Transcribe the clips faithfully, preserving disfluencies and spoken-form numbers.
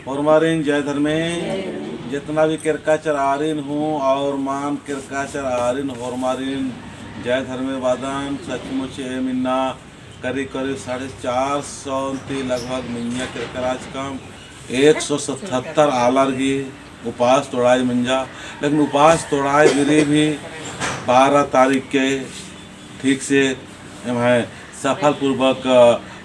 होरमारिन जय धर्मे, जेतना भी केरका चरआरिन हूँ और मान केरका चरआरिन होरमारिन जय धर्मे बअदन। सचमुच एम इन्ना करीब करीब साढ़े चार सौ ती लगभग मइय्याँ केरका रहचकम, एक सौ सतहत्तर आलर गही उपास तोड़ाई मंजा, लेकिन उपास तोड़ाई बिरी भी बारह तारीख के ठीक से एम्है सफलपूर्वक,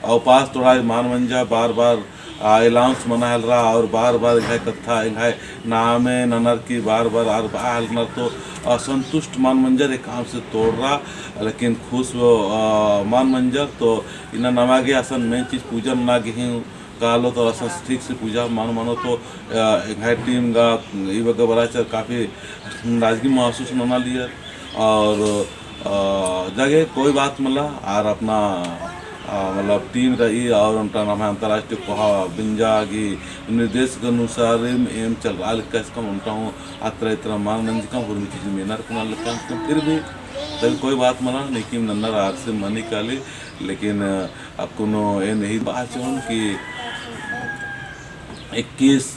अ, उपास तोड़ाई मान मंजा। बार बार, अ, announce मना हेलरा और बार बार एंग्है कत्था, एंग्है नामे ननर की बार बार आर बआ हेलनर तो, अ, संतुष्ट मान मंजर, एकअम से तोड़रा, लेकिन खुश, अ, मान मंजर। तो इन्ना नमा गे असन main चीज पूजा नना गे ही कालो तो असन ठीक से पूजा मान मनो तो, अ, एंग्है team गा ई बग्गे बरचर काफी नाराजगी महसूस नना लियर और, अ, जगे कोई बात मला आर अपना, अ, मतलब team रई और ओन्टा नम्है अंतर्राष्ट्रीय कोहा बेंजा गही निर्देश के अनुसार एम, एम चलरआ लक्कम ओन्टा हूँ अतरा इतरा मान नंजकम उर्मी चीज मेनर कुना लक्कम फिर भी तभी कोई बात मला नीकिम नन्नर आर से मनी काली। लेकिन, अ, अक्कुन एन ही बाचोन कि इक्कीस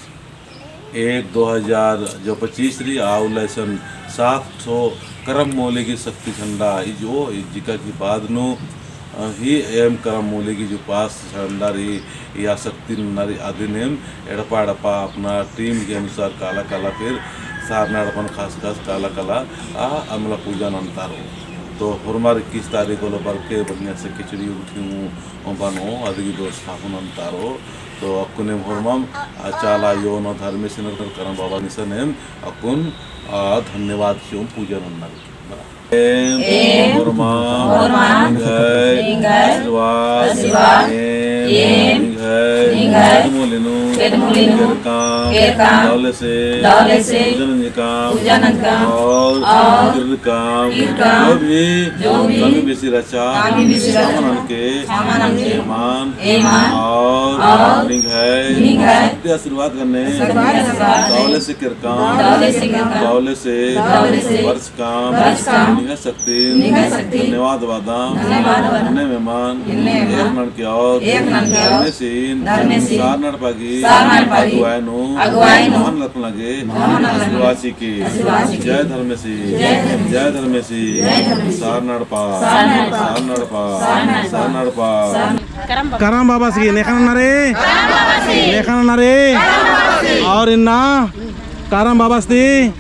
एक दो हज़ार जो पच्चीस रई, आ उल्ला इसन सात ठो करम मूली गही शक्ति झंडा इजो, इज्जिका की बाद नू, अ, ही एम करम मूली गही जो उपास झंडा रई, या शक्ति नन्ना रई अदिन एम एड़पा एड़पा अपना team के अनुसार काला काला फिर सारना एड़पन खास खास काला काला आ अमला पूजा नन्तारो। तो होरमर इक्कीस तारीख होले बरके बढ़िया से खिचड़ी उठी हूँ बनो, अदगी व्यवस्था हूँ नन्तारो। तो अक्कुन एम होरमम, आ, चाला आयो नू धर्मेस नू करम बाबा निसन एम अक्कुन, आ, धन्यवाद चिओम पूजा नन्ना। एम एम होरमम होरमम निंग्है निंग्है आशीर्वाद आशीर्वाद एम एम निंग्है निंग्है पेट मूली नू पेट मूली नू केरकम केरकम दौले से दौले से पूजा नंजकम पूजा नंजकम और और किरकम किरकम जो भी जो भी कमी बेसी रहचा कमी बेसी रहचा सामान के सामान के एमान एमान और और निंग्है निंग्है शक्ति आशीर्वाद गने शक्ति आशीर्वाद गने दौले से केरकम दौले से केरकम दौले से दौले से बरचकम बरचकम निंग्है शक्ति निंग्है शक्ति धन्यवाद बअदम धन्यवाद बअदम इन्ने मेमान इन्ने मेमान एक ननके और एक ननके और धर्मेसिन धर्मेसिन सारना एड़पा गही सारना एड़पा गही अगुवाई नू अगुवाई नू महान लगे। आशीर्वाद चिके। जय धर्मेसी। जय धर्मेसी। सारना एड़पा। सारना एड़पा। सारना एड़पा। करम बाबस गही नेखन नरे। नेखन नरे। और इन्ना करम बाबस ती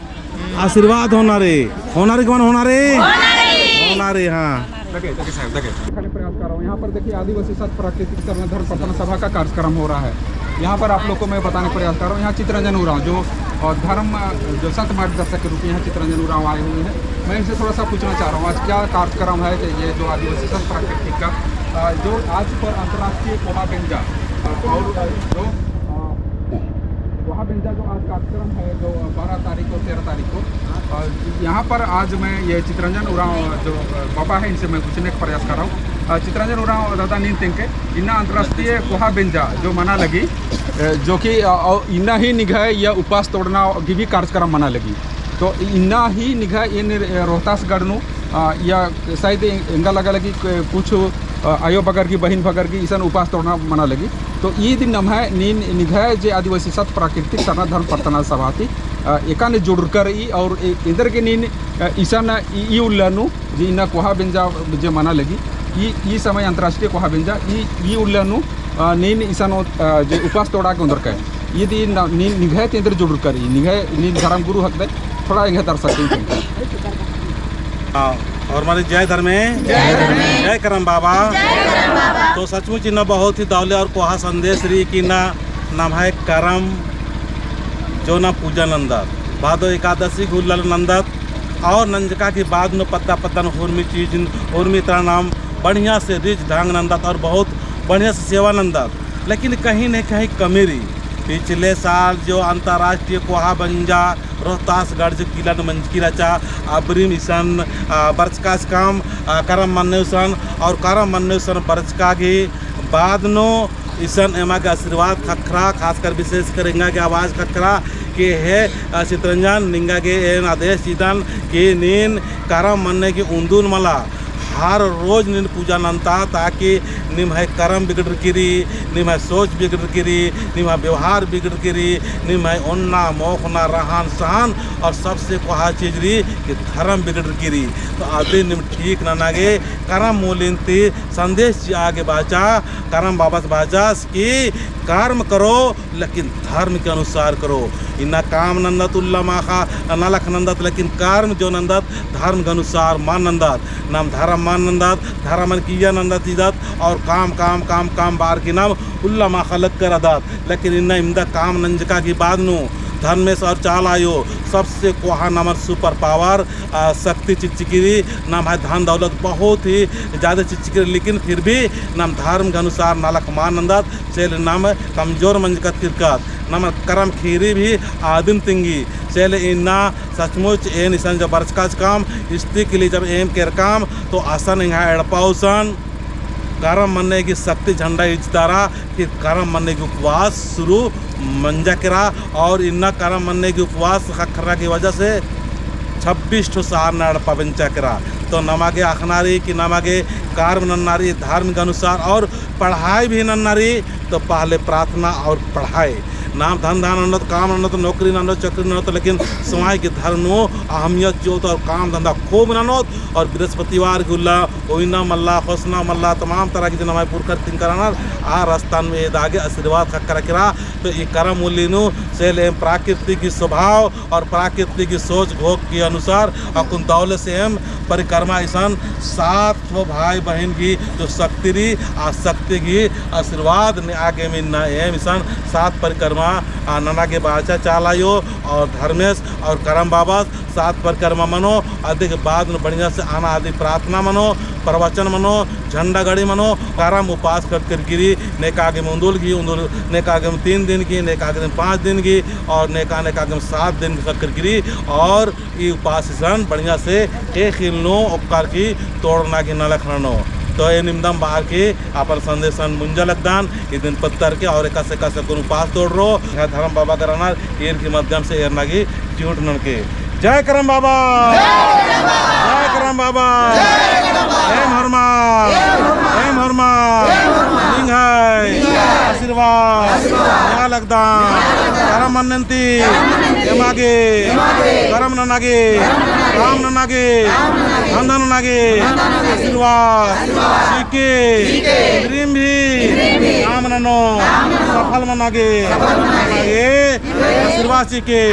आशीर्वाद होना रे। होना रे कौन होना रे? होना रे, हाँ। देखिए, देखिए साहब, देखिए। दिखाने प्रयास कर रहा हूँ। यहाँ पर देखिए, आदिवासी सत प्राकृतिक सरना धर्म प्रार्थना सभा का कार्यक्रम हो रहा है। यहाँ पर आप लोग को मैं बताने प्रयास कर रहा हूँ, यहाँ चितरंजन उराँव जो, अ, धर्म, अ, जो संत मार्गदर्शक के रूप में यहाँ चितरंजन उराँव आए हुए हैं। मैं इनसे थोड़ा सा पूछना चाह रहा हूँ, आज क्या कार्यक्रम है कि ये जो आदिवासी सत प्राकृतिक का, अ, जो आज पर अंतर्राष्ट्रीय कोहा बेंजा, अ, और, अ, जो, अ, कोहा बेंजा जो आज कार्यक्रम है, जो बारह तारीख को, तेरह तारीख को, अ, यहाँ पर आज मैं ये चितरंजन उराँव जो, अ, बाबा है, इनसे मैं पूछने का प्रयास कर रहा हूँ। अ, चितरंजन उराँव दादा, नीन तेंगके इन्ना अंतर्राष्ट्रीय कोहा बेंजा जो मना लगी, अ, जो कि, अ, अ, इन्ना ही निंग्है या उपास तोड़ना गही भी कार्यक्रम मना लगी। तो इन्ना ही निंग्है एन, अ, रोहतासगढ़ नू, अ, या शायद एंगा लगा लगी, अ, कुछ, अ, आयो बगर की, बहिन बगर की इसन उपास तोड़ना मना लगी। तो ई दिन नम्है नीन निंग्है जे आदिवासी सत प्राकृतिक सरना धर्म प्रार्थना सभा ती, अ, एकाने जुड़रकर ई और ए-, एन्देरगे नीन, अ, इसन ई, ई उल्ला नू जे इन्ना कोहा बेंजा जे मना लगी, ई, ई समय अंतर्राष्ट्रीय कोहा बेंजा, ई, ई उल्ला नू, अ, नीन इसन, अ, जे उपास तोड़ा के ओन्दरकय। ई दी न-, नीन निंग्है ती एन्देर जुड़रकर ई, निंग्है, नीन धर्म गुरु हकदय, थोड़ा एंग्है दर्शक ती। हाँ, और हमारे जय धर्मे, जय धर्मे। जय करम बाबा। जय करम बाबा। तो सचमुच इन्ना बहुत ही दौले और कोहा संदेश रई कि इन्ना नम्है करम जो ना पूजा नन्दत, भादो एकादशी गुल्लल नन्दत, और नंजका की बाद नू पद्दा पद्दा नू उर्मी चीज, उर्मी तरा नाम बढ़िया से रिझ ढंग नन्दत और बहुत बढ़िया से सेवा नन्दत। लेकिन कहीं न कहीं कमी रई। पिछले साल जो अंतर्राष्ट्रीय कोहा बेंजा रोहतासगढ़ जो किला नू मंजकी रहचा, अबरिम इसन, आ, बरचका चिचकम, आ, करम मन्ने गुसन और करम मन्ने गुसन बरचका गही बाद नू इसन एमा गे आशीर्वाद ख़क्खरा, खासकर विशेषकर एंगा गे आवाज ख़क्खरा कि हे, अ, चितरंजन, निंगा गे एन आदेश चिदन कि नीन करम मन्ने की उन्दुन मला। हर रोज नीन पूजा नन्ता, ताकि निम्है करम बिगड़रकी रई, निम्है सोच बिगड़रकी रई, निम्है व्यवहार बिगड़रकी रई, निम्है ओन्ना मोख़ना रहन सहन और सबसे कोहा चीज रई कि धर्म बिगड़रकी रई। तो अदिन नीम ठीक नना गे करम मूलिन ती संदेश चिआ गे बाचा, करम बाबस बाचस कि कर्म करो, लेकिन धर्म के अनुसार करो। इन्ना काम नन्दत उल्ला माख़ा नलख नन्दत, लेकिन कर्म जो नन्दत धर्म के अनुसार मल नन्दत। नाम धर्म मल नन्दत, धर्मन किइय्या नन्दत चिदत और काम, काम, काम, काम बअर की नाम उल्ला माख़ा लग्गर रअदत। लेकिन इन्ना इवंदा काम नंजका की बाद नू धर्मेस और चाला आयो सबसे कोहा नमन super power आ, शक्ति चिच्चकी रई। नम्है धन दौलत बहुत ही ज्यादा चिच्चकी रई, लेकिन फिर भी नाम धर्म के अनुसार नलख मल नन्दत, से ले नाम कमजोर मंजकत किरकत, नाम करम ख़ीरी भी आदिम तिंगी। से ले इन्ना सचमुच एन इसन जब बरचकाचकम, स्त्री के लिए जब एम केरकम, तो असन एंग्है एड़पा गुसन करम मन्ने की शक्ति झंडा इजतारा, फिर करम मन्ने की उपवास शुरू मंजा केरा। और इन्ना करम मन्ने की उपवास ख़क्खरा की वजह से छब्बीस ठो सारना एड़पा बंचा केरा। तो नमा गे अख़ना रई कि नमा गे कर्म नन्ना रई धर्म के अनुसार और पढ़ाई भी नन्ना रई, तो पहले प्रार्थना और पढ़ाई। नाम धंधा ननोत, काम ननोत, नौकरी ननोत, चकरी ननोत, लेकिन समाज के धर्म नू अहमियत चिओत और काम धंधा खूब ननोत। और बृहस्पतिवार के उल्ला ओइना मल्ला, ख़ोसना मल्ला, तमाम तरह की जो नम्है पुरखर तिंकर रअनर, आ रस्ता नू एदा गे आशीर्वाद ख़क्खरा केरा। तो ई करम मूली नू से ले एम प्राकृतिक की स्वभाव और प्राकृतिक की सोच घोख की अनुसार अक्कुन दौले से एम परिक्रमा इसन सात ठो भाई बहिन की जो शक्ति रई, आ शक्ति की आशीर्वाद नेआ गे इन्ना एम इसन सात परिक्रमा, आ, नना गे बाचा चाला आयो और धर्मेस और करम बाबस। सात परिक्रमा मनो, अदी के बाद नू बढ़िया से अना अदी प्रार्थना मनो, प्रवचन मनो, झंडा गड़ी मनो, करम उपास ख़क्खरकी रई। नेका गे उन्दुल गही, उन्दुल नेका गे तीन दिन गही, नेका गे पाँच दिन गही और नेका नेका गे सात दिन ख़क्खरकी रई। और ई उपास इसन बढ़िया से ख़ेख़ेल नू ओक्कर की तोड़ना की नलख ननो। तो एन इवंदम बअर की अपन संदेशन मुंजा लगदन, इदिन पत्तर के और एकासे एकासे अक्कुन उपास तोड़रओ। एंग्है धर्म बाबा गही रअनर, ईर की माध्यम से एरना की चिहुट ननके। जय करम बाबा। जय करम बाबा। एम होरमर, एम होरमर निंग्है आशीर्वाद नेआ लगदम। करम मन्नन ती एमा गे करम नना गे, काम नना गे, धंधा नना गे आशीर्वाद चिके। इन्द्रिम भी काम ननो, सफल मना गे, मना गे आशीर्वाद चिके।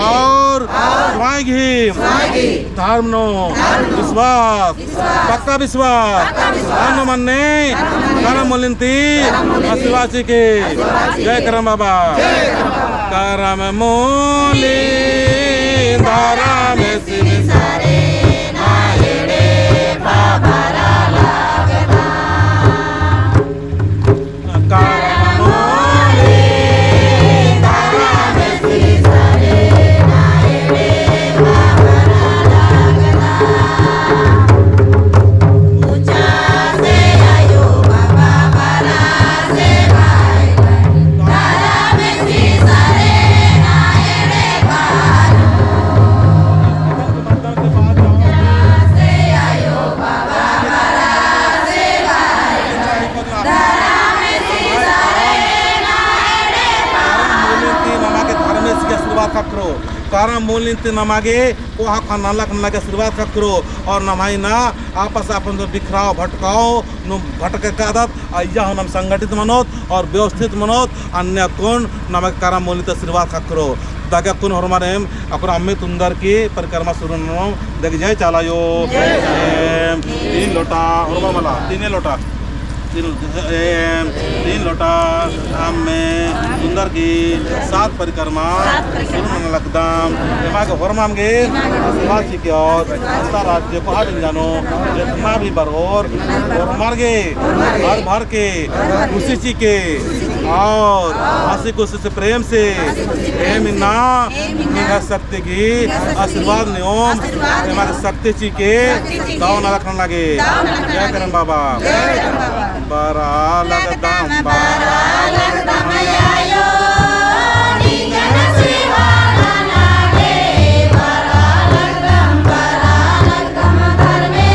और स्वाई गही धर्म नू विश्वास, पक्का विश्वास, धर्म मन्ने करम मूलिन ती आशीर्वाद चिके। जय करम बाबा। करम मूली धर्म सिविसारे ना एड़े बाबा रा लगदा। करम मूलिन ती नमा गे धर्मेस गही आशीर्वाद ख़क्खरो। करम मूलिन ती नमा गे कोहा ख़क्खना लखना गे आशीर्वाद ख़क्खरो। और नम्है ना आपस अपन तो बिखराव भटकाव नू भटके कादत, अइय्या हूँ नाम संगठित मनोत और व्यवस्थित मनोत, अन्ने अक्कुन नमा गे करम मूलिन ती आशीर्वाद ख़क्खरो। दगे अक्कुन होरमर एम अक्कुन अम्मे तुन्दर की परिक्रमा शुरू ननोम। दगे जय चाला आयो। जय चाला आयो। एम तीन लोटा, होरमर मला, तीने लोटा। तीन, एम तीन लोटा अम्मे तुन्दर की सात परिक्रमा शुरू नना लगदम। एमा गे होरमर गे आशीर्वाद चिके और अंतर्राज्य कोहा बिन जानो जितना भी बरओर, होरमर गे भर भर के खुशी चिके और हँसी खुशी से प्रेम से एम इन्ना निंग्है शक्ति गही आशीर्वाद नेओम। एमा गे शक्ति चिके दव नलख नना गे। जय करम बाबा। बरआ लगदम, बरआ लगदम आयो, निंगन सेवा नना गे। बरआ लगदम, बरआ लगदम धर्मे,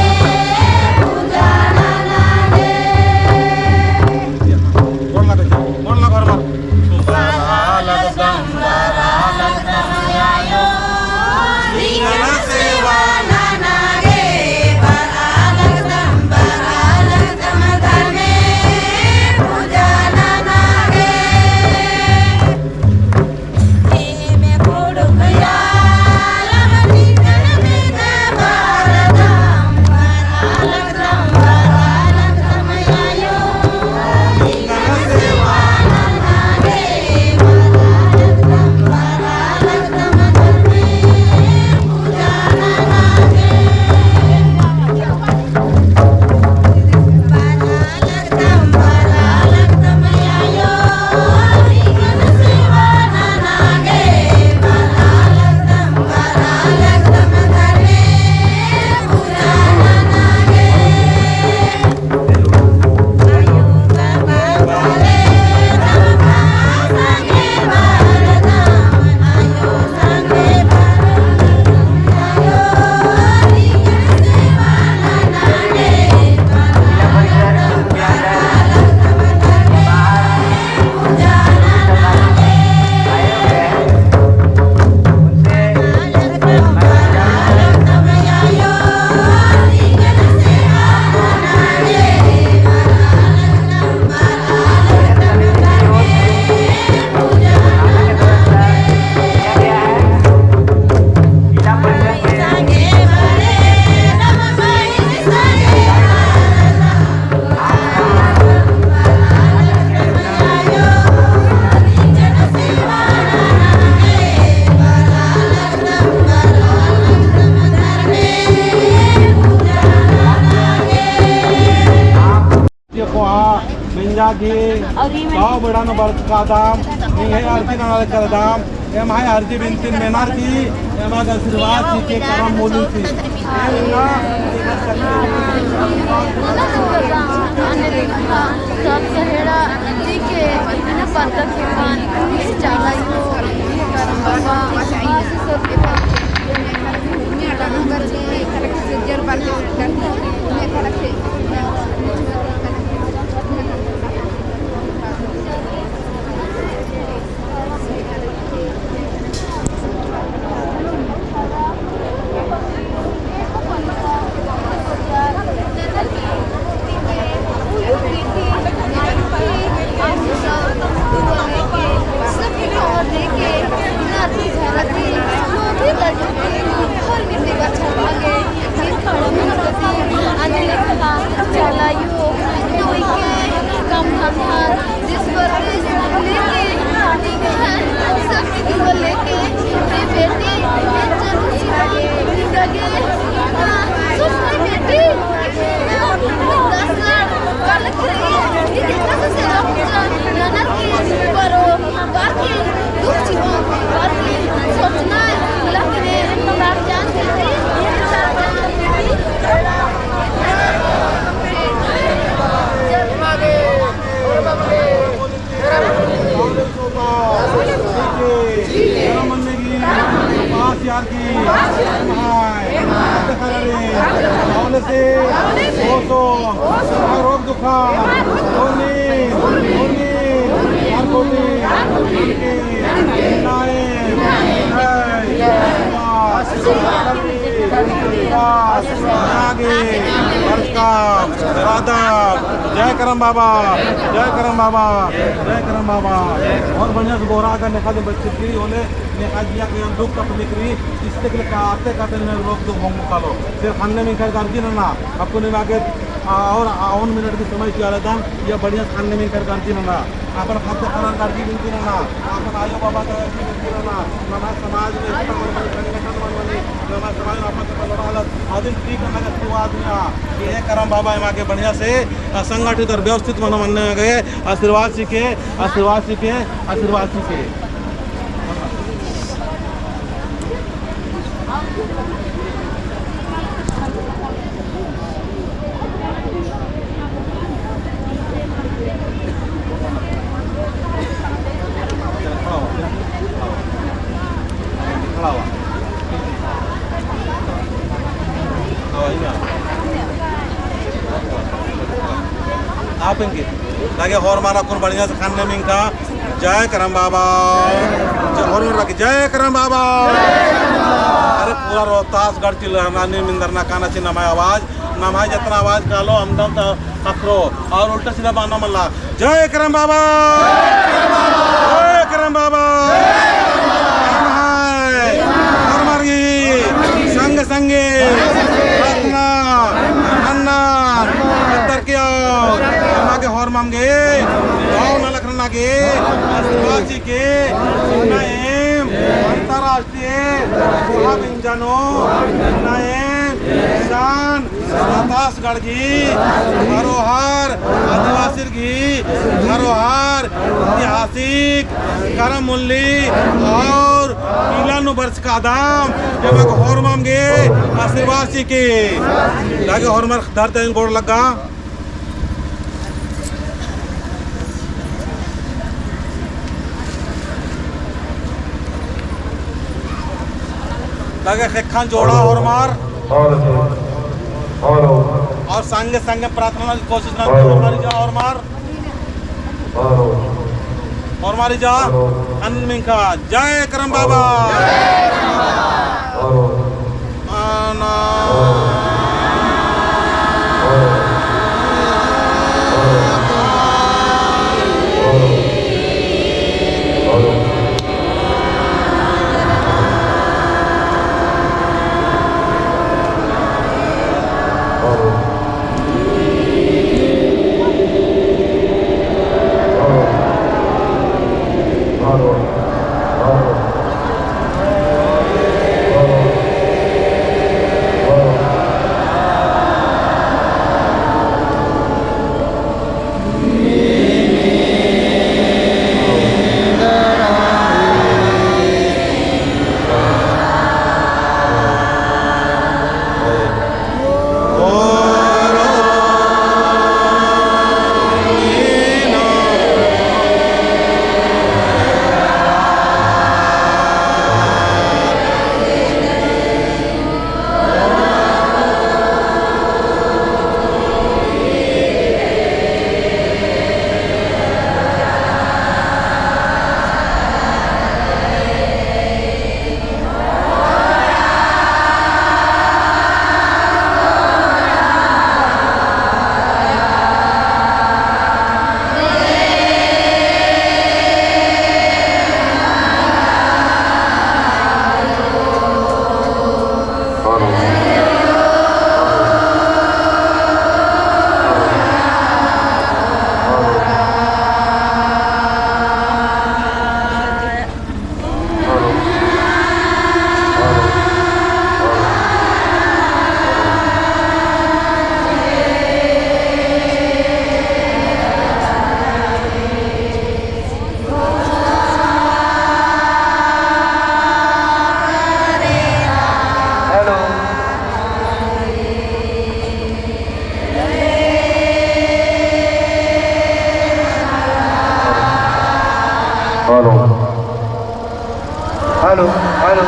कि गाँव बेड़ा नू बरचकादम, निंग्है अर्जी नना लगदम, एम्है अर्जी बिनतिन मेनर की, एमा गे आशीर्वाद चिके करम मूली की। सब सहेड़ा चिके, इन्ना परदा के पान, चाला आयो, करम बाबा, आशीष के पान। जय करम बाबा, जय करम बाबा, जय करम बाबा। और बढ़िया से गोरा का नेखा दे बच्चे की होले नेखा जिया के दुख तकलीफ रई, इससे के लिए काते काते ने रोक दो भंग कालो। फिर खन्ने में कर गर्जी ना, आपको नहीं आगे, आ, और आ, और मिनट की समय किया रहता, या बढ़िया खन्ने में कर गर्जी ना। अपन खाते खराब गर्जी बिनती ना, अपन आयो बाबा का गर्जी बिनती ना, नम्है समाज में एकता मन बनी, संगठन मन बनी, नम्है समाज में आपस में लड़ा हालत, अदिन ठीक करना का शुरुआत में आ, कि हे करम बाबा एमा गे बढ़िया से, आ, संगठित और व्यवस्थित मन मन्ने गे आशीर्वाद चिके, आशीर्वाद चिके, आशीर्वाद चिके। आप इनके लगे होरमर अक्कुन बढ़िया से खन्ने मिंखा। जय करम बाबा। जय, होरमर लगे जय करम बाबा। अरे पूरा रोहतासगढ़ चिल्लाना नी मिंदरना काना ची नम्है आवाज, नम्है जतना आवाज कालो अमदम ता खक्खरो और उल्टा सीधा बाना मल्ला। जय करम बाबा। जय करम बाबा। होरमर गे संगे संगे प्रार्थना नन्ना पत्तर किया। एमा गे होरमम गे गाँव नलख रअना गे आशीर्वाद चिके। इन्ना एम अंतर्राष्ट्रीय कोहा बिंजा नू इन्ना एम शान रोहतासगढ़ गही धरोहर, आदिवासिर गही धरोहर, ऐतिहासिक करम मूली और पीला नू बरचकादम, एमा गे होरमम गे आशीर्वाद चिके। लगे होरमर धरती गोड़ लग्गा। लगे ख़ेक्खन जोड़ा होरमर। और संगे संगे प्रार्थना की कोशिश ना होरमर जा होरमर। होरमर जा। अन मिंखा जय करम बाबा। आना। हेलो, हेलो।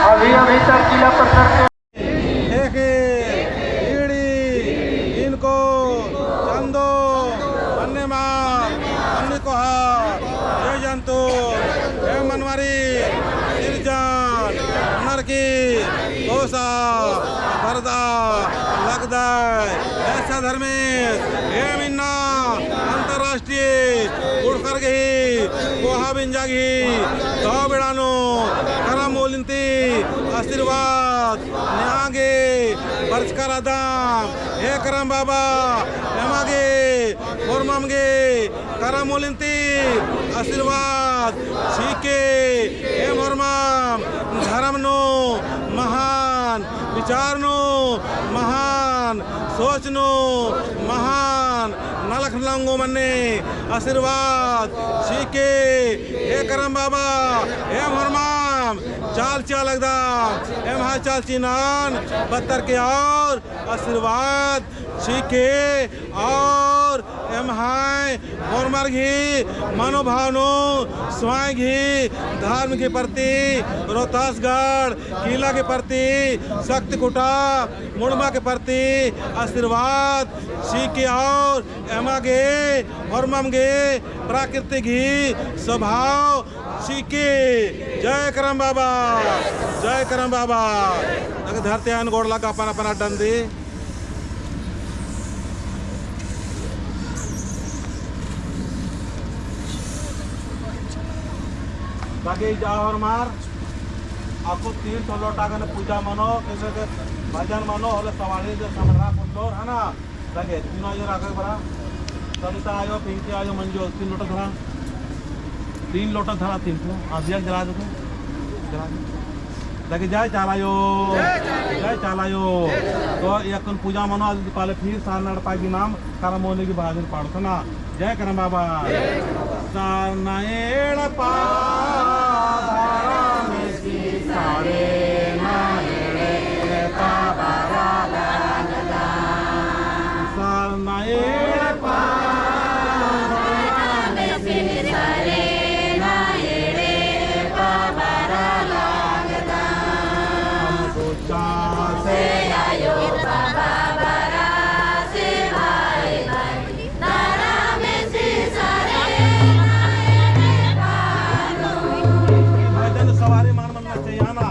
अभी, अभी तक जिला परिषद के एके, ईड़ी, इनको, चंदो, अन्नेमा, अन्ने कोहा, जीव जंतु, एम मनवारी, सिरजन, नरकी, कोसा, बरदा, लगदय, ऐसा धर्मेस, एम इन्ना, अंतर्राष्ट्रीय, कुँड़ुख़र गही, कोहा बिंजा गही, दव बेड़ा नू, करम मूलिन ती, आशीर्वाद, नेआ गे बरचका रअदम, हे करम बाबा, एमा गे, होरमम गे, करम मूलिन ती आशीर्वाद चिके, एम होरमम धर्म नू महान, विचार नू महान, सोच नू महान, नलख नलंगो मन्ने आशीर्वाद चिके, हे करम बाबा, एम होरमम चाल चिआ लगदम, एम्है चाल चिअनन बत्तर के और आशीर्वाद चिके और एम्है होरमर गही मनोभाव नू स्वयं गही धर्म के प्रति, रोहतासगढ़ किला के प्रति, शक्ति खुटा मुड़मा के प्रति आशीर्वाद चिके और एमा गे होरमम गे प्राकृतिक गही स्वभाव चिके। जय करम बाबा, जय करम बाबा। अगर धरती आयन गोड़ लगा अपन अपन अड्डन दी। ताकि जा होरमर अक्कु तीन ठो लोटा गने पूजा मनो, कैसे के भजन मनो, होले सवारी जो समरा कुल्लोर, है ना? लगे, तीनों आयो राखा बरा। सविता आयो, पिंकी आयो, मंजू, तीन लोटा धरा। तीन लोटा धरा, तीन ठो। हाँ, दिया जला दे तो। जला दे। लगे, जय चाला आयो। जय चाला आयो। तो ये अक्कुन पूजा मनो, आज पाले फिर सारना एड़पा गही नाम, करम मूली गही भजन पाड़ो, है ना? जय करम बाबा। सारना एड़पा, सारना एड़पा, भजन सवारी मान मन चाहिए ना।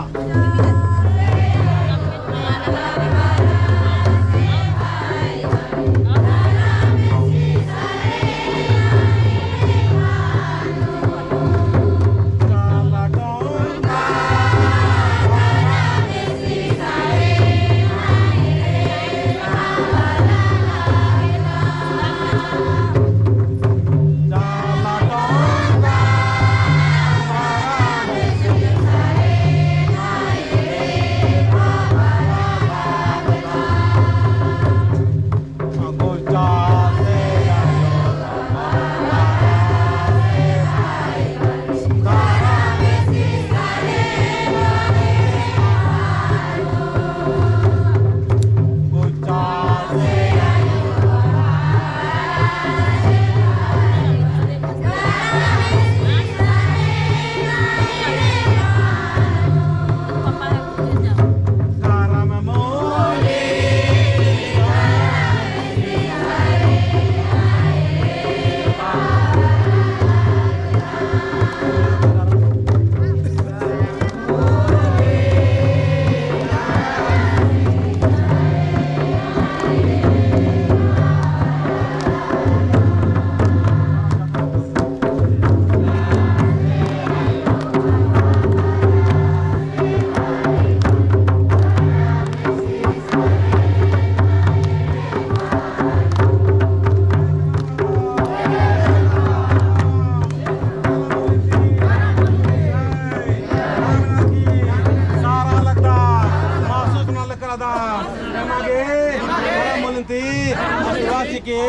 सारा लगदम, महसूस नना लगदम। एमा गे, करम मूलिन ती, आशीर्वाद चिके,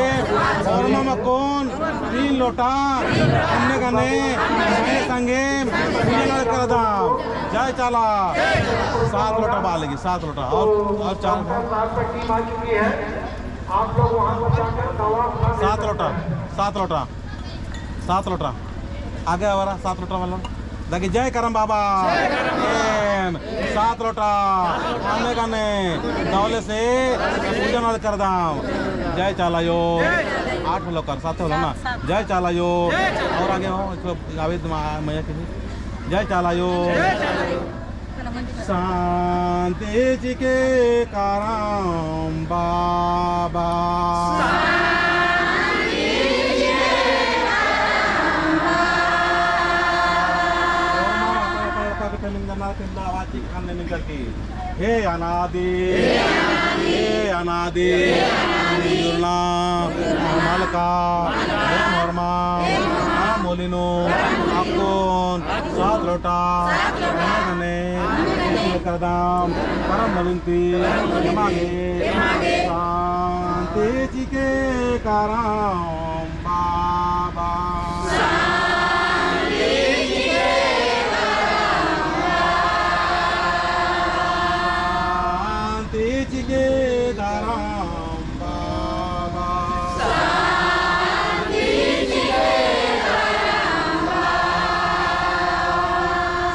होरमम अक्कुन, तीन लोटा, अन्ने गने, संगे संगे, पूजा लगदम। जय चाला। सात लोटा बआ लगी, सात लोटा। और, और चार। सात लोटा, सात लोटा। सात लोटा। आगे आवारा, सात लोटा वाला। ताकि जय करम बाबा। एम सात लोटा अम्म गने दवले से पूजा नना लगदम। जय चाला आयो। आठ लोकर, सात होला ना। जय चाला आयो। और आगे हो, इसको आवे दिमा-, मैया के। जय चाला आयो। शांति चिके करम बाबा। हे अनादि, हे अनादि, जुरना मलका, हे मोरमा, आ मोलिनो, अक्कुन सात लोटा अम्म गने करदम, करम मलिन ती एमा गे शांति चिके करम बाबा। शांति चिके करम बाबा।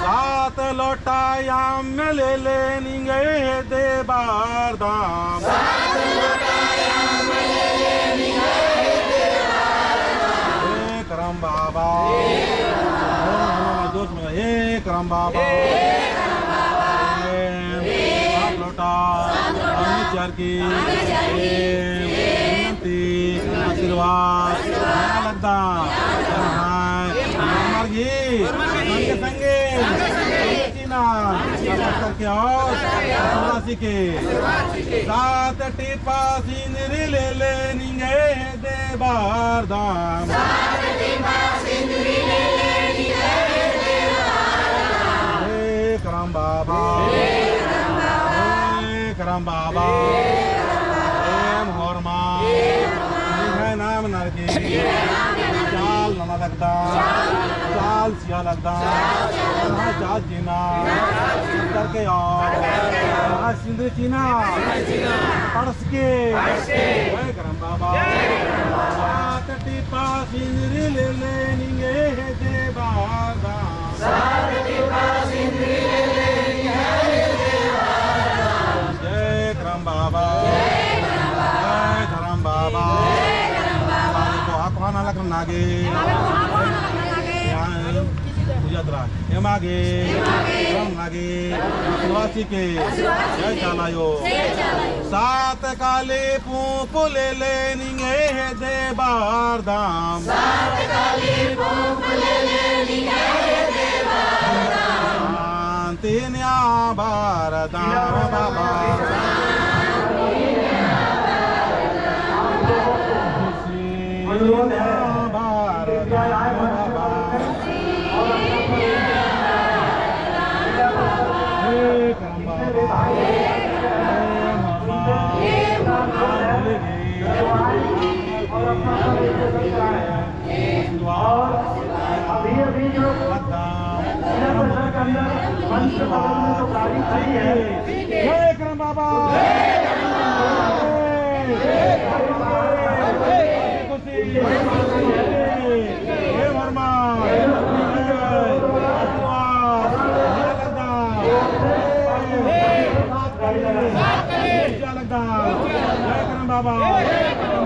सात लोटा अम्म लेले निंग्है हेद्दे बरदम। हे करम बाबा। जोश में, हे करम बाबा। सात लोटा अम्म चिअर की, ए, विनती, आशीर्वाद, नना लगदम। हाँ, हमार घी, संगे संगे, चिअना, करके और, आशीर्वाद चिके। सात टिपा सिंदरी लेले निंग्है हेद्दे बरदम। हे करम बाबा, हे करम बाबा, एम होरमा, निंग्है नाम नना लगी, चाल नना लगदम, चाल चिआ लगदम, नम्है चाल चिअना, करके और, नम्है सिंदरी चिअना, पड़सके, जय करम बाबा। सात टिपा सिंदरी लेले निंग्है हेद्दे बरदम। जय करम बाबा। जय धरम बाबा। बाबा को आह्वान लगना गे। पूजा तरा। एमा गे, करम नना गे, आशीर्वाद चिके, जय चाला आयो। सात काली पूंप लेले निंग्है हेद्दे बरदम। शांति नना बरदम बाबा। और अभी अभी जो पूजा प्रसाद के अंदर मंच बगल में जो गाड़ी खड़ी है, जय करम बाबा। हे वर्मा, जय करम बाबा,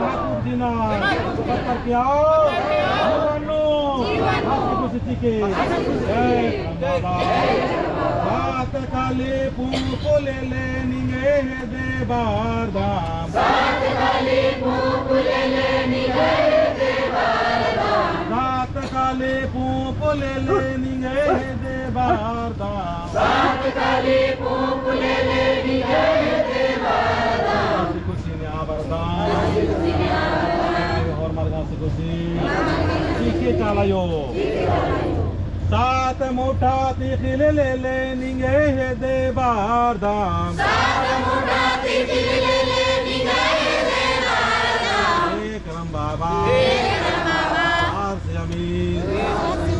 ठाकुर जी ना पत्थर के आओ, जीवनो, हंसी खुशी के, जय करम बाबा। सात काली पूंप लेले निंग्है हेद्दे बरदम। सात काली पूंप लेले निंग्है हेद्दे बरदम। सात काली पूंप लेले निंग्है हेद्दे बरदम। सात काली पूंप लेले निंग्है हेद्दे बरदम। हंसी खुशी नना बरदम। हंसी खुशी नना बरदम। होरमर गा हंसी खुशी। चिके चाला आयो। सात मुठा तिख़िल लेले निंग्है हेद्दे बरदम। सात मुठा तिख़िल लेले निंग्है हेद्दे बरदम। हे करम बाबा। हे करम बाबा। आर से अमीर,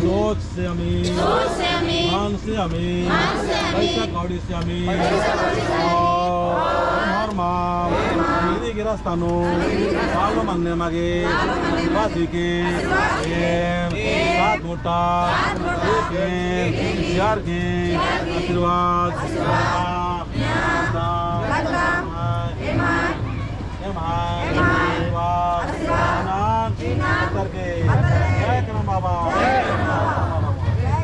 सोच से अमीर, सोच से अमीर, मन से अमीर, मन से अमीर, पैसा कौड़ी से अमीर, पैसा कौड़ी से अमीर, और होरमर, मेरी गिरस्ता नू, बालो मन्ने मगे, बासी के, एम, सात मुठा, चिअर की आशीर्वाद, एम्है आशीर्वाद, इन्ना पत्तर के। जय करम बाबा। जय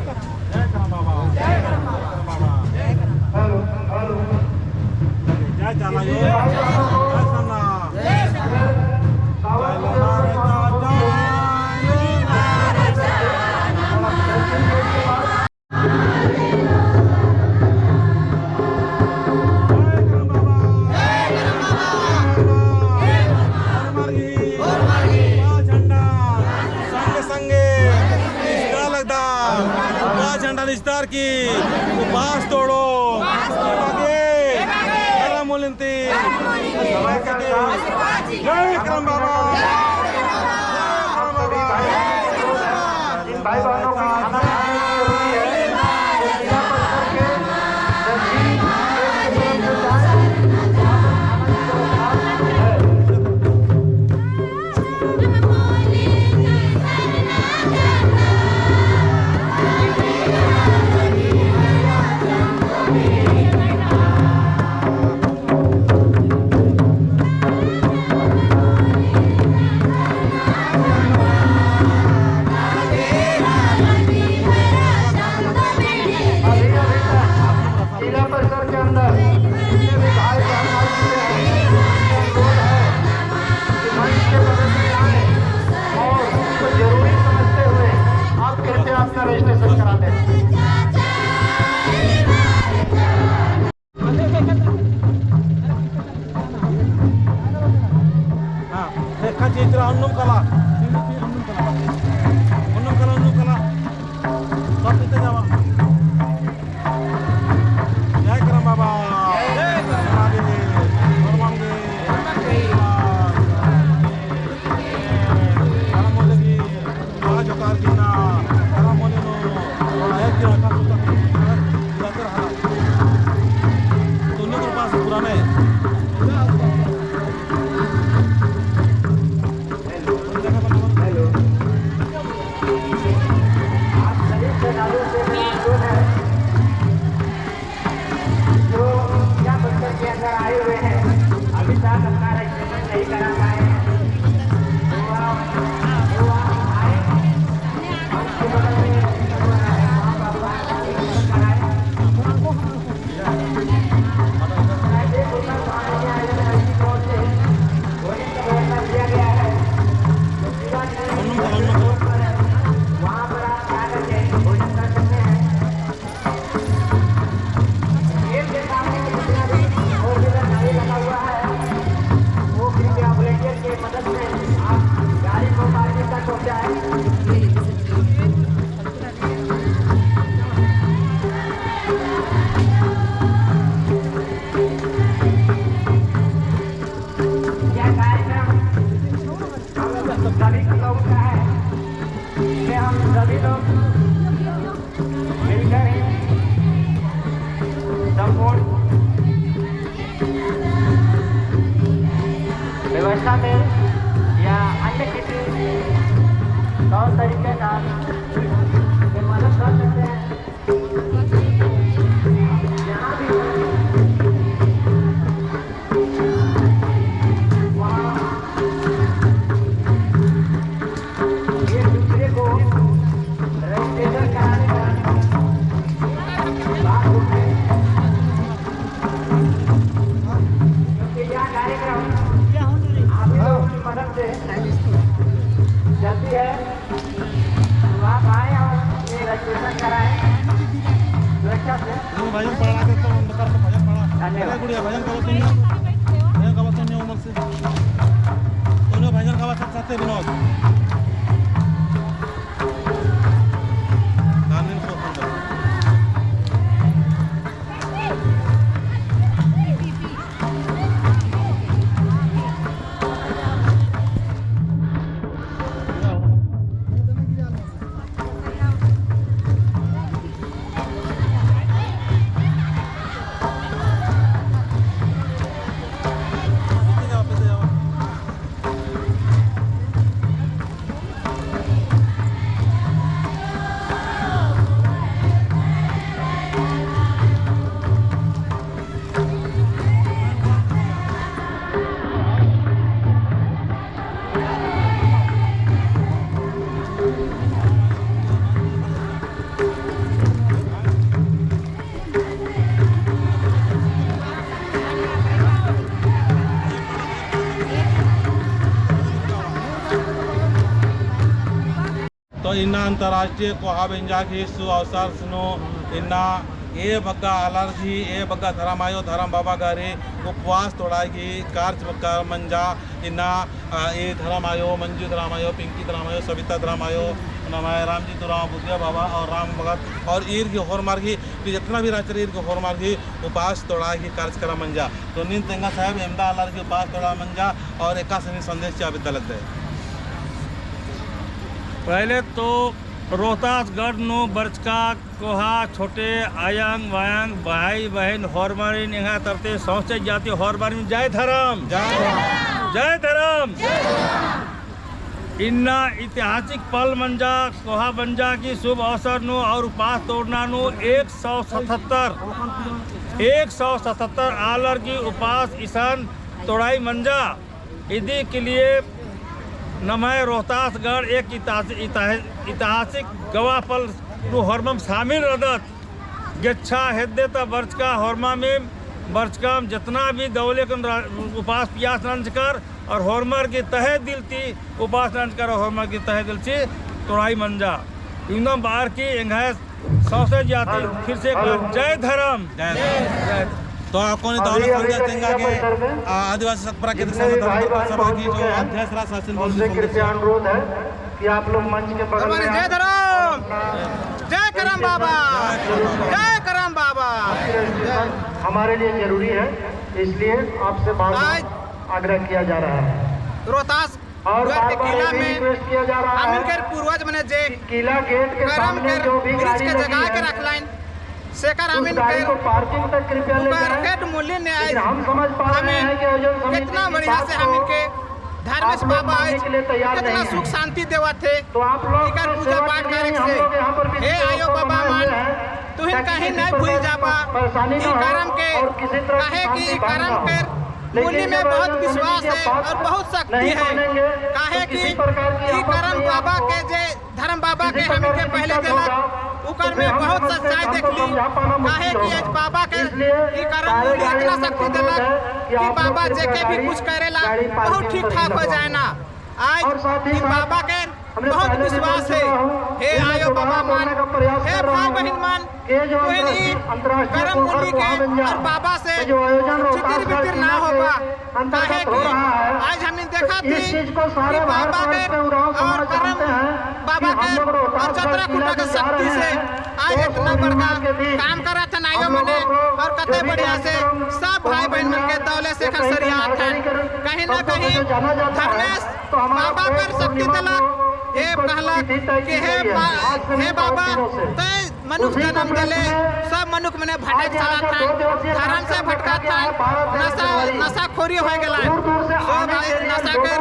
करम बाबा। जय करम बाबा। हेलो, हेलो। जय चाला यो। जय सन्ना। जय लहरा चाचा। जय करम बाबा। जय करम बाबा। जय करम बाबा। जय करम बाबा। होरमर गही उपास झंडा संगे संगे इजता लगदम। उपास झंडा इजतार की उपास तोड़ो। एमा गे करम मूलिन ती जय करम बाबा। जय करम बाबा। इन भाई बहनों का खाना खाना जरूरी है। तो जिला परिषद के नजदीक एक के तरफ से जाए, वहाँ पर खाना की व्यवस्था है। जिला परिषद के अंदर जितने भी भाई बहन आ चुके हैं, उनसे अनुरोध है कि मंच के बगल में आए और उनको जरूरी समझते हुए आप कृपया अपना रजिस्ट्रेशन करा लें। हाँ, देखा चित्रा अन्नुम कला। अन्नुम कला, अन्नुम कला। सब पीते जावा। जय करम बाबा। जय करम बाबा। करम बोले की, आज जोकार की ना, करम बोले नो, और एक दिन रखा सुता की, जाकर हाँ। दोनों के पास पुराने। हेलो। आप सभी श्रद्धालुओं से मेरा अनुरोध है, जो यहाँ पत्थर के अंदर आए हुए हैं, अभी तक अपना रजिस्ट्रेशन नहीं करा पाए हैं, तो आप, तो आप आए, मंच के बगल में रजिस्ट्रेशन कराएं। यह कार्यक्रम हम सभी लोगों का है, इसमें हम सभी लोग मिलकर ही संपूर्ण व्यवस्था में या अन्य किसी तौर तरीके का मदद कर सकते हैं। क्योंकि यह कार्यक्रम आप ही लोगों की मदद से चलती है। तो आप आए और ये रजिस्ट्रेशन कराएं स्वेच्छा से। तुम भजन पढ़ा दे तो अंधकार से भजन पढ़ा। धन्यवाद। अरे गुड़िया, भजन गावा तुम, भजन गावा तुम उमर से। तुम भजन गावा साथ साथ विनोद। इन्ना अंतर्राष्ट्रीय कोहा बेंजा गही सु अवसर नू इन्ना ए बग्गे आलर गही, ए बग्गे धरम आयो, धरम बाबा गही उपवास तोड़ाई गही कार्यक्रम मंजा। इन्ना, आ, ए धरम आयो, मंजू धरम आयो, पिंकी धरम आयो, सविता धरम आयो, नम्है रामजी तुराम, बुधिया बाबा और राम भगत और ईर गही होरमर गही, जितना भी रहचर ईर गही होरमर गही उपवास तोड़ाई गही कार्यक्रम मंजा। तो नीन तेंगा साहेब, एवंदा आलर गही उपवास तोड़ा मंजा और एकासे नीन संदेश चिआ बेद्दा लगदय। पहले तो रोहतासगढ़ नू बरचका कोहा, छोटे, अयंग, बयंग, भाई, बहिन, होरमारिन एंग्है तरती सौंसे जाति होरमारिन जय धरम। जय धरम। जय धरम। इन्ना ऐतिहासिक पल मंजा, कोहा बंजा की शुभ अवसर नू और उपास तोड़ना नू एक सौ सतहत्तर, एक सौ सतहत्तर आलर की उपास इसन तोड़ाई मंजा। इदी के लिए नम्है रोहतासगढ़ एक इतिहास-, इतिहास-, ऐतिहासिक गवाह पल नू होरमम शामिल रअदत। गेच्छा हेद्दे ता बरचका होरमामिम, बरचकाम जितना भी दवले कन रा-, उपास पियास नंजकर और होरमर की तहे दिल ती उपास नंजकर और होरमर की तहे दिल ती तोड़ाई मंजा। इवंदम बअर की एंग्है सौंसे जाति फिर से एक बार जय धरम। जय धरम। तो अक्कुन दौलत संजय तेंगा के, आ, आदिवासी सत प्राकृतिक संगठन सभा की जो अध्यक्ष रअदस, उनसे कृपया अनुरोध है कि आप लोग मंच के बगल में जय धरम, जय करम बाबा, जय करम बाबा। हमारे लिए जरूरी है, इसलिए आपसे बार-बार आग्रह किया जा रहा है। रोहतास और बार-बार ये भी रिक्वेस्ट किया जा रहा है, हमिन कर पूर्वज मने जे कि किला गेट के सामने जो भी गाड़ी लगी है, उस गाड़ी को पार्किंग तक कृपया ले जाएं। करम कर वृक्ष के जगह के रखलाइन, सेकर हमिन कर उगारखेट मूली ने आइस। लेकिन हम समझ पा रहे हैं कि आयोजन समिति इस बात को आप लोग मानने के लिए तैयार नहीं है। हमिन के कितना बढ़िया से हमिन के धर्मेस बाबा आइस, कितना सुख शांति देवत हे। तो आप लोग इकर पूजा पाठ करे से, हम लोग यहाँ पर भी हे आयो बाबा मान, तुहिन कहीं नहीं भूल जाबा। परेशानी ना हो और किसी तरह की शांति भंग ना हो। ई करम के मूली में बहुत विश्वास है और बहुत शक्ति है। काहे कि ई करम बाबा के जे धर्म बाबा के हमिन के पहले देलक, उकर में बहुत सच्चाई देखली। काहे कि आज बाबा के ई करम मूली इतना शक्ति देलक कि बाबा जेके भी कुछ करेला, बहुत ठीक ठाक हो जाए ना। आज ई बाबा के बहुत विश्वास है। हे आयो बाबा मान, हे भाई बहिन मान, तोहन ई करम मूली के और बाबा से छितिर बितिर ना होबा। काहे कि आज हमिन देखत ही कि बाबा के और करम बाबा के और जतरा खूंटा के शक्ति से आज इतना बड़का काम करत हन आयो मने और कते बढ़िया से सब भाई बहिन मन के दौले से खसरिया हथन। कहीं ना कहीं धर्मेस बाबा कर शक्ति देलक, ए कहलक कि हे बा-, हे बाबा, तैं मनुख जनम देले, सब मनुख मने भटक चलत हन, धरम से भटकत हन, नशा, नशाखोरी होय गेलन, सब नशा के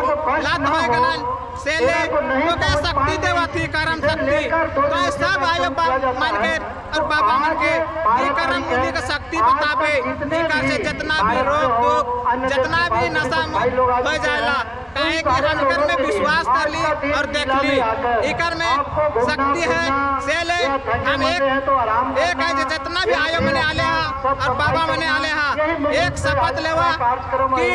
लत होय गेलन, से ले तोके शक्ति देवत ही, करम शक्ति, तैं सब आयो बा-, मन के और बाबा मन के ई करम मूली के शक्ति बताबे, इकर से जितना भी रोग दुख, जितना भी नशा मुक्त हो जाएला। काहे कि हम इकर में विश्वास करली और देखली, इकर में शक्ति है। से ले हम एक, एक है जे जितना भी आयो मने आले हा और बाबा मने आले हा, एक शपथ लेवा कि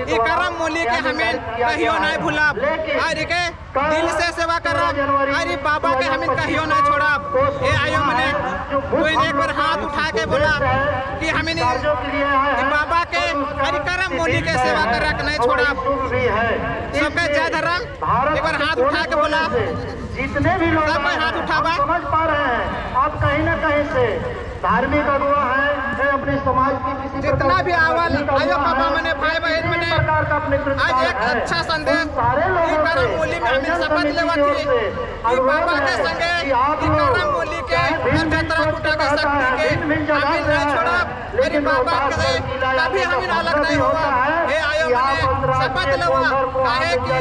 ई करम मूली के हमें कहियो नहीं भूलब और इके दिल से सेवा करब, अरे बाबा के हमिन कहियो ना छोड़ब। ए आयो मने, तो एक बार हाथ उठा के बोला कि हमिन ई बाबा के, अरे करम मूली के सेवा करक नहीं छोड़ब। सबके जय धरम, एक बार हाथ उठा के बोला। जितने भी लोग सब कोई हाथ उठाबा। समझ पा रहे हैं, आप कहीं ना कहीं से धार्मिक अगुवा है, चाहे अपने समाज की किसी प्रकार जितना भी आवल, आयो बाबा मने, भाई बहिन मने, आज एक अच्छा संदेश ई करम मूली में हमें शपथ लेवत ही कि बाबा के संगे ई करम मूली के और जतरा खूंटा के शक्ति के हमें नहीं छोड़ब। अरे बाबा के कभी हमें अलग नहीं होबा। हे आयो मने शपथ लेवा, काहे कि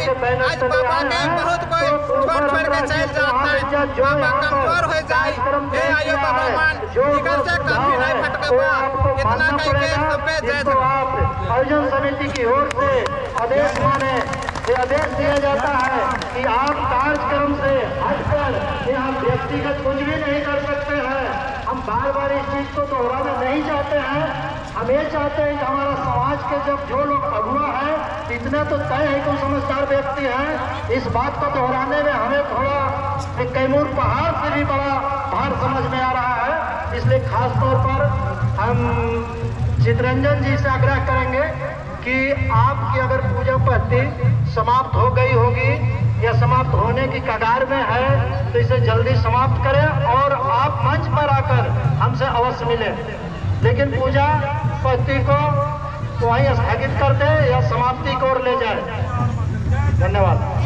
आज बाबा के बहुत कोई छोड़ छोड़ के चल जात है, बाबा कमजोर हो जाए। हे आयो बाबा मान, इकर से कभी नहीं भटकबा। इतना कह के सबके जय धरम। आयोजन समिति की ओर से आदेश माने, ये आदेश दिया जाता है कि आप कार्यक्रम से हटकर यहाँ व्यक्तिगत कुछ भी नहीं कर सकते हैं। हम बार-बार इस चीज को दोहराना नहीं चाहते हैं। हम ये चाहते हैं कि हमारा समाज के जब जो लोग अगुआ हैं, इतना तो तय है कि वो समझदार व्यक्ति हैं। इस बात को दोहराने में हमें थोड़ा एक कैमूर पहाड़ से भी बड़ा भार समझ में आ रहा है। इसलिए खास तौर पर हम चितरंजन जी से आग्रह करेंगे कि आपकी अगर पूजा पद्धति समाप्त हो गई होगी या समाप्त होने की कगार में है, तो इसे जल्दी समाप्त करें और आप मंच पर आकर हमसे अवश्य मिलें। लेकिन पूजा पद्धति को वहीं स्थगित कर दे या समाप्ति की ओर ले जाए। धन्यवाद।